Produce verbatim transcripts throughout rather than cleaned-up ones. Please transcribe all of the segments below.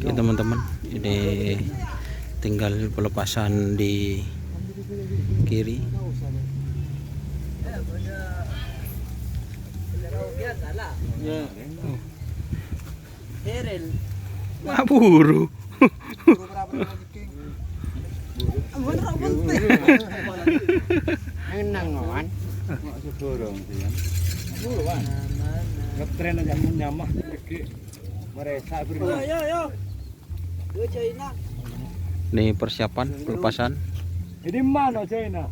Oke, teman-teman, ini tinggal pelepasan di kiri. Ya. Oh. Maburu. Nang-nang, Wan. Mak seborong sih, ya. Ngetren aja nyamah. Mereka beri. Yo, yo, yo. Ini persiapan pelepasan. Ini mana China?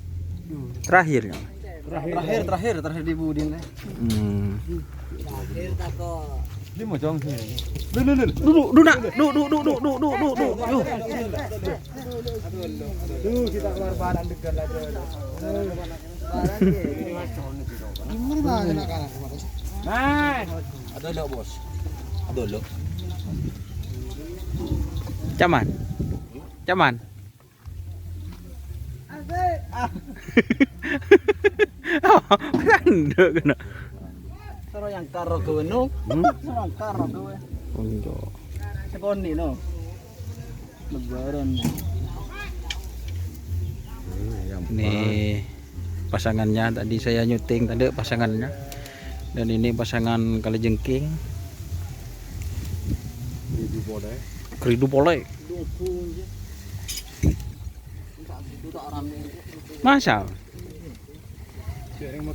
Terakhirnya. Terakhir, terakhir, terakhir di Budin, eh. Hmm. Terakhir tako. Ini mau jong sih. Dulu, dulu, dulu. Dulu, nak. Dulu, dulu, dulu. Yo. Tuh, kita keluar barang dekat aja. Nah. Ada lo, Bos. Ada lo. Caman. Caman. Asik. Kan ndak kena. Soro yang karo kowe, no. Hmm? Soro yang karo kowe. Untuk. Sekoni, no. Lebaran. Ini pasangannya, tadi saya nyuting tadi pasangannya. Dan ini pasangan kalajengking. Kridu pole. Kridu pole. Masa?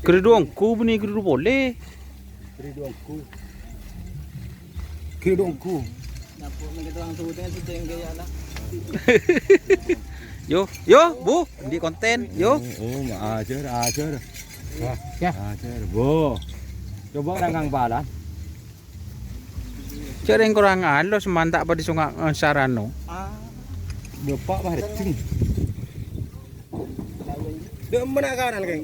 Kridu ongghu bânnè kridu pole. Kridu ongghu. Kridu ongghu. Yo, yo, Bu, di konten, yo. Oh, oh, ajar, ajar. Wah, ya. Ajar, Bu. Coba orang kang palan. Jârèng korang alus, man ta' padâ songa' sarano. Ah. Bapak mah rejjing. Dek mana kanan, Keng?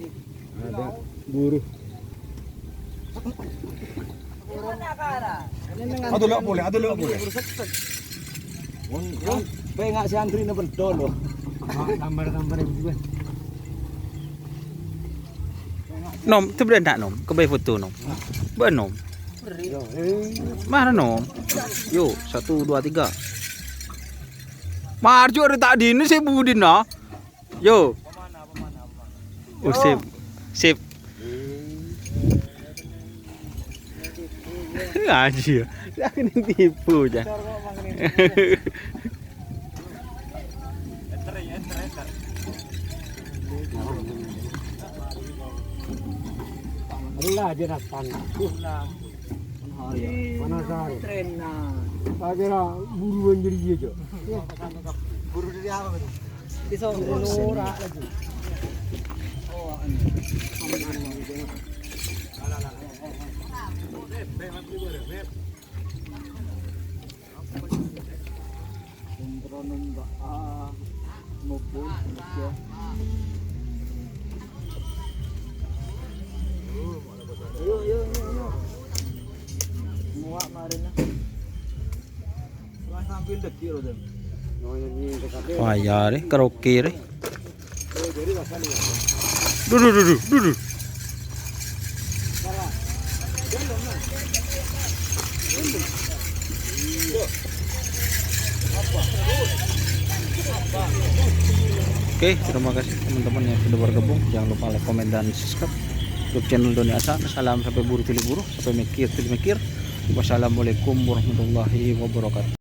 Ada guru. Aduh, lo boleh, aduh, lo boleh. Mon, mon, pengen si antri ini betul loh. Gambar-gambar yang gue. Nom, coba ndak, Nom? Kebay foto, Nom. Bân, Nom. Mara, Nom. Yo, satu, dua, tiga. Marjo ada tak dini sih Budin, nah. Yo. Oh, sip. Sip. Anjir. Aku ini tipu aja. Allah aja datang. Panas hari. Saya kira buruan jadi dia, Cok. Buru dari apa, Bro? Di Solo, ora lagi. Oh, anu. Kontrol nombak, ah, maupun ya. Yo, yo, yo, yo. Muak marina. Wah, ya, re, karaoke, re. Duh, duh, duh, duh, duh, duh. Oke, terima kasih teman-teman yang sudah bergabung. Jangan lupa like, komen, dan subscribe YouTube channel Doni Asa. Salam sampai buru tuli buru, sampai mikir tuli mikir. Wassalamualaikum warahmatullahi wabarakatuh.